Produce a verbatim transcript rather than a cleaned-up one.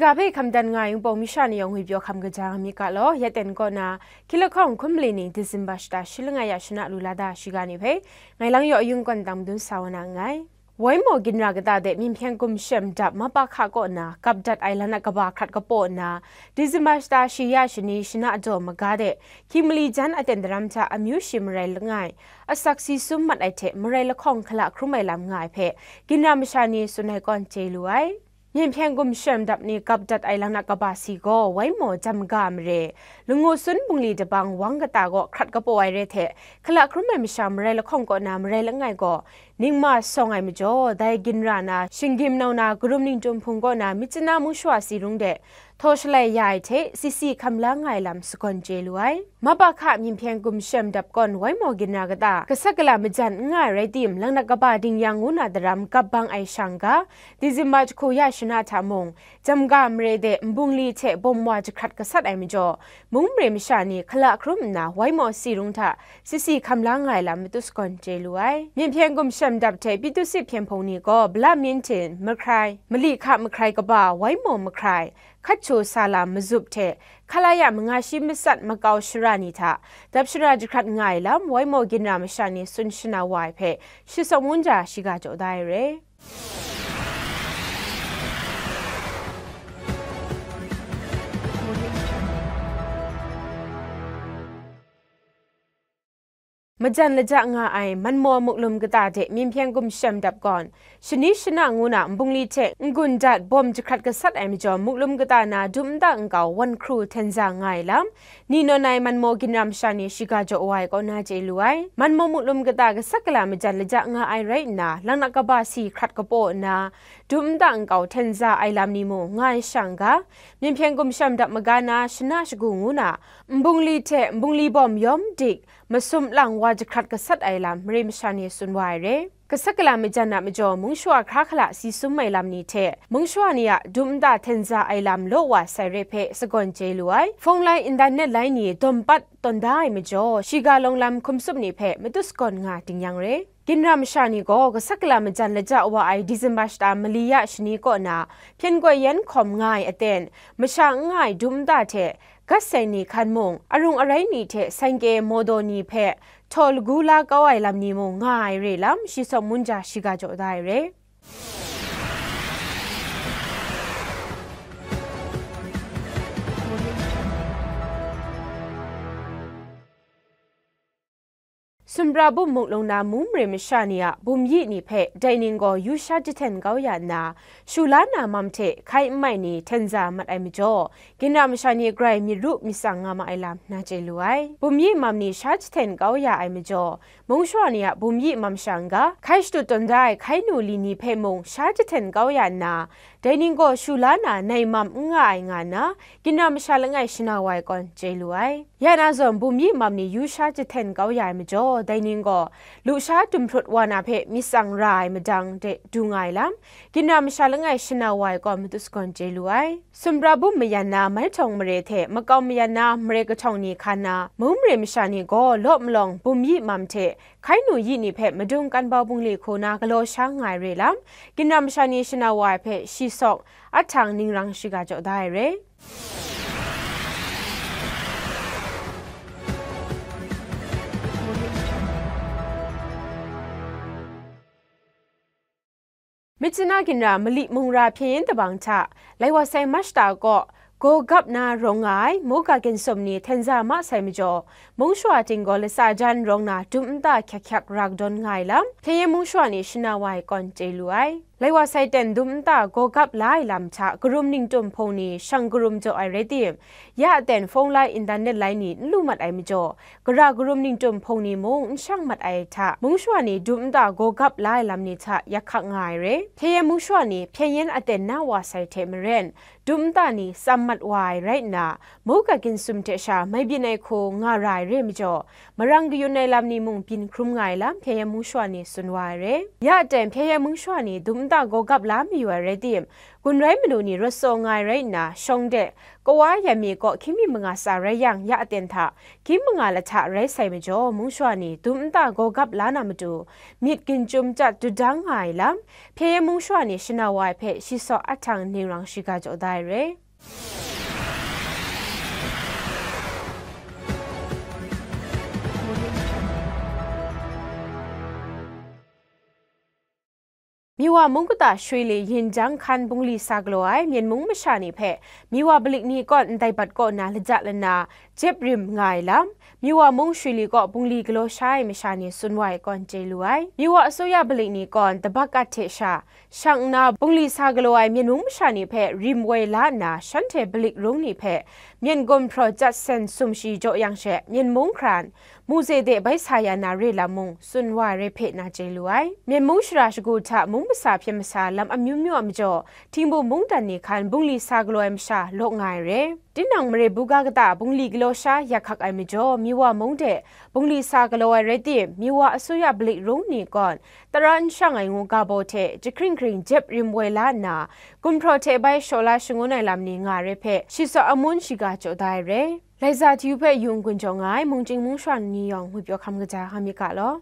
Ga hpe hkam dan nga ai yungpawng masha ni yawng ngwi pyaw hkam kaja nga myit ga law, ya ten kaw na, hkyilahkawng hkum mali ning December shata shi langai ya shana lu la da shiga ni hpe, ngai lang yaw yung kawn tang madun sa wa na nngai. Waimaw ginra kata de Myinhpyen Gumshem dap Mapakha kaw na kap dat ai laknak kaba hkrat kapaw nna, December shata shi ya shani shana jaw maga de, hkying mali jan aten daram hta amyu shi marai langai, asak si sum mat ai hte marai lahkawng hkala hkrum ai lam nga ai hpe, ginra masha ni tsun ai kawn chye lu ai. Myinhpyen Gumshem dap ni kap dat ai laknak kaba si gaw, Waimaw Jamga mare, Langu Sun bungli dabang wang kata gaw hkrat kapaw ai re hte, hkala hkrum ai masha marai lahkawng kaw na marai langai gaw, ningma sawng ai majaw, dai ginra na, shinggyim nau na, karum ningtum hpung kaw na, Myitkyina mungshawa si rung de, htaw shalai ya ai hte, sisi hkam la nga ai lam sagawn chye lu ai. Mapakha Myinhpyen Gumshem dap kawn Waimaw ginra kata, kasak kala majan n nga ai rai tim, laknak kaba ding yang ngu na daram gap bang ai shang ga, December jahku ya shana hta mung, Jamga mare de nbungli hte bawm wa jahkrat gasat ai majaw, mung mare masha ni hkala hkrum nna Waimaw si rung hta sisi hkam la nga ai lam matu sagawn chye lu ai. Myinhpyen Gumshem dap hte Pyitusi Hpyen Hpung ni gaw Bala Myin Htin mahkrai, Malihka mahkrai kaba, Waimaw mahkrai, Hkatcho Salam mazup hte, Khalaya manga shi matsat makau shara ni hta, dap shara jahkrat nga ai lam, Waimaw ginra masha ni tsun shana wa ai hpe, Shi Sawk Mun ja shiga jaw da ai re. Majan laja nga ai Manmaw Muklum kata de Myinhpyen Gumshem dap gawn, shani shana ngu na nbungli hte n-gun dat bawm jahkrat gasat ai majaw, Muklum kata na dum nta nkau wan hkru hten za nga ai lam, ni nawn ai Manmaw ginra masha ni shiga jaw wa ai kaw na chye lu ai. Manmaw Muklum kata kasak kala majan laja nga ai rai nna, laknak kaba si hkrat kapaw nna, dum nta nkau hten za ai lam ni mung nga ai shang ga, Myinhpyen Gumshem dap maga na shana shagu ngu na, nbungli hte nbungli bawm yawm dik, masum lang wa jahkrat gasat ai lam mare masha ni tsun wa ai re. Kasak kala majan a majaw mungshawa hkra hkala si sum ai lam ni hte, mungshawa ni a dum nta hten za ai lam law wa sai re hpe sagawn chye lu ai. Phone lai, internet lai ni dawm pat tawn da ai majaw, shiga lawng lam hkum tsup ni hpe matu sagawn nga ding yang re. Ginra masha ni gaw kasak kala majan laja wa ai December shata mali ya shani kaw na, hpyen koi yan hkawm nga ai aten, masha n nga ai dum nta hte, gat seng ni hkan mung, arung arai ni hte saingke mawdaw ni hpe htaw lagu la kau ai lam ni mung nga ai re lam, Shi Sawk Mun ja shiga jaw da ai re. Sumra bum muklung na mung mare masha ni a bum yi ni hpe dai ning gaw yu sha jahten kau ya nna, shu la na mam hte hkai n mai ni hten za mat ai majaw, ginra masha ni grai myit ru myit tsang nga ma ai lam na chye lu ai. Bum yi mam ni sha jahten kau ya ai majaw, mungshawa ni a bum yi mam sha n ga, hkai shadut tawn da ai hkai nu li ni hpe mung sha jahten kau ya nna, dai ning gaw shu la na nai mam n nga ai nga nna, ginra masha langai shana wa ai kawn chye lu ai. Ya na zawn, bum yi mam ni yu sha jahten kau ya ai majaw, dai ning gaw, lusha dumhprut wa na hpe myit tsang ra ai madang de du nga ai lam, ginra masha langai shana wa ai kawn matu sagawn chye lu ai. Sumra bum mayan na maihtawng mare hte makau mayan na mare kahtawng ni hkan na, mung mare masha ni gaw law malawng bum yi mam hte hkai nu yi ni hpe madung kan bau bungli hku na galaw sha nga ai re lam, ginra masha ni shana wa ai hpe shi sawk, ahtang ning rang shiga jaw da ai re. Myitkyina ginra Mali mungra hpyen yin dabang hta, lai wa sai Mashta kaw, gaw gap na rawng nga ai, Moga Ginsum ni hten za ma sai majaw, mungshawa ting gaw latsa jan rawng na dum nta hkyak hkyak ra kadawn nga ai lam, hpyen yin mungshawa ni shana wa ai kawn chye lu ai. Lai wa sai ten dum nta gaw gap la ai lam hta, karum ningtum hpung ni shang karum jaw ai rai tim, ya aten phone lai, internet lai ni n lu mat ai majaw, gara karum ningtum hpung ni mung n shang mat ai hta, mungshawa ni dum nta gaw gap la ai lam ni hta yak hkak nga ai re. Hpyen yin mungshawa ni hpyen yin aten na wa sai hte maren, dum nta ni tsam mat wa ai rai nna, Moga Ginsum hte sha mai byin ai hku nga ra ai re majaw, marang kayun ai lam ni mung byin hkrum nga ai lam hpyen yin mungshawa ni tsun wa ai re. Ya aten hpyen yin mungshawa ni dum nta gawgap la mayu ai rai tim, gun rai manu ni rawt saw nga ai rai nna, shawng de, kawa yan mi kaw hkying mi manga tsa rai yang, ya aten hta hkying manga lahta rai sai majaw, mung shawa ni dum nta gawgap la na matu, myit ginchyum chyat dudang nga ai lam, hpye mung shawa ni shanau wa ai hpe shi saw ahtang ning rang shiga jaw da ai re. Miwa mung kata Shwili yin jang hkan bungli sa galaw ai Myen mung masha ni hpe Miwa balik ni kawn ndai bat kaw na laja lana jep rim nga ai lam, Miwa mung Shwili kaw bungli galaw sha ai masha ni tsun wa ai kawn chye lu ai. Miwa asuya balik ni kawn tabak at hte sha shang nna bungli sa galaw ai Myen mung masha ni hpe rim woi la nna, shanhte balik rung ni hpe myen gumhpraw chyat sen sum shi jaw yang she, Myen mung hkran, Muze de bai sa ya na re lam mung tsun wa ai re hpe na chye lu ai. Myen mung shara shagu hta mung masa hpyen masa lam amyu myu a majaw, Htingbung mungdan ni hkan bungli sa galaw ai masha law nga ai re. Tinang mare buga kata bungli galaw sha yak hkak ai majaw, Miwa mung de bungli sa galaw ai rai tim, Miwa asuya balik rung ni kawn tara n shang ai ngu ga baw hte jahkring hkring jep rim woi la nna, gumhpraw hte bai shaw la shangun ai lam ni nga ai re hpe shi saw amun shiga jaw da ai re. Laiza hti hpe yung gun jaw nga ai mungchying mung shawa ni yawng ngwi pyaw hkam kaja nga myit ga law.